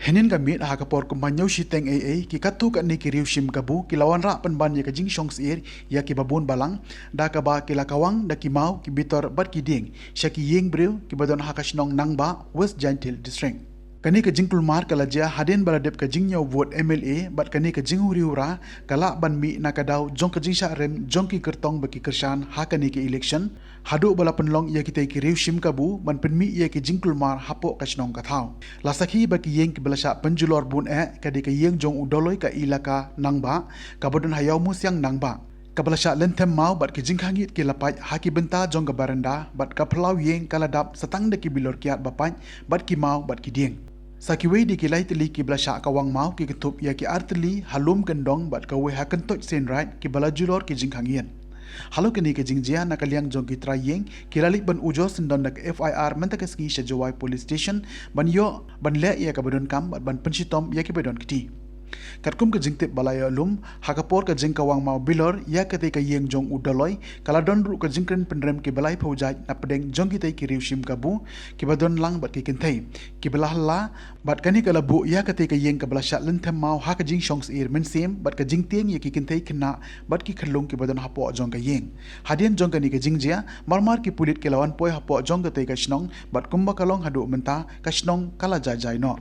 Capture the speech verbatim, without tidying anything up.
Hynnin ka miet ha ka por kumba hynñiew shiteng eiei, ki katto katne ki riew shim kabu ki la wanrah pynban ïa ka jingshong syier ïa kiba bun balang, da kaba ki la kawang da ki maw, ki bitor bad ki dieng sha ki ïing briew kiba don ha ka shnong Nangbah, West Jaintia Hills District. Kane ka jingkulmar ka la jia hadien ba la dep ka jingñiew vote M L A, bad kane ka jinghuri hura ka lah ban mih na ka daw jong ka jingshah rem jong ki kyrtong bad ki kyrshan ha kane ka election, haduh ba la pynlong ïa kitei ki riew shim kabu ban pynmih ïa ki jingkulmar hapoh ka shnong ka thaw. La sakhi ba ki ïing kiba la shah pynjulor bun eh ka dei ka ïing jong u Doloi ka Elaka Nangbah, kaba don ha Ïawmusiang Nangbah, kaba la shah lynthem maw bad ki jingkhang ïit ki la pait ha ki bynta jong ka baranda bad ka phyllaw ïing ka la dap sa tang da ki bilor kiad ba pait bad ki maw bad ki dieng. Sa kiwei de ki lai tylli kiba la shah kawang maw ki kynthup ïa ki ar tylli ha lum kyndong bad kawei ha kyntoit sien raid kiba la julor ki jingkhang ïit. Halor kane ka jingjia, na ka liang jong ki trai ïing ki la leit ban ujor syndon da ka F I R mynta ka sngi sha Jowai Police Station ban ïoh ban leh ïa kaba donkam bad ban pynshitom ïa kiba don kti. Katkum ka jingtip ba la ïoh lum, ha ka por ka jingkawang maw bilor ïa katei ka ïing jong u Doloi, ka la don ruh ka jingkren pynrem kiba laiphew jait na pdeng jong kitei ki riew shim kabu kiba don lang bad ki kynthei kiba la halla, bad kane ka la buh ïa katei ka ïing kaba la shah lynthem maw ha ka jingshong syier mynsiem bad ka jingtieng ïa ki kynthei khynnah bad ki khyllung kiba don hapoh jong ka ïing. Hadien jong kane ka jingjia, marmar ki pulit ki la wan poi hapoh jong katei ka shnong, bad kumba ka long haduh mynta, ka shnong ka la jai jai noh.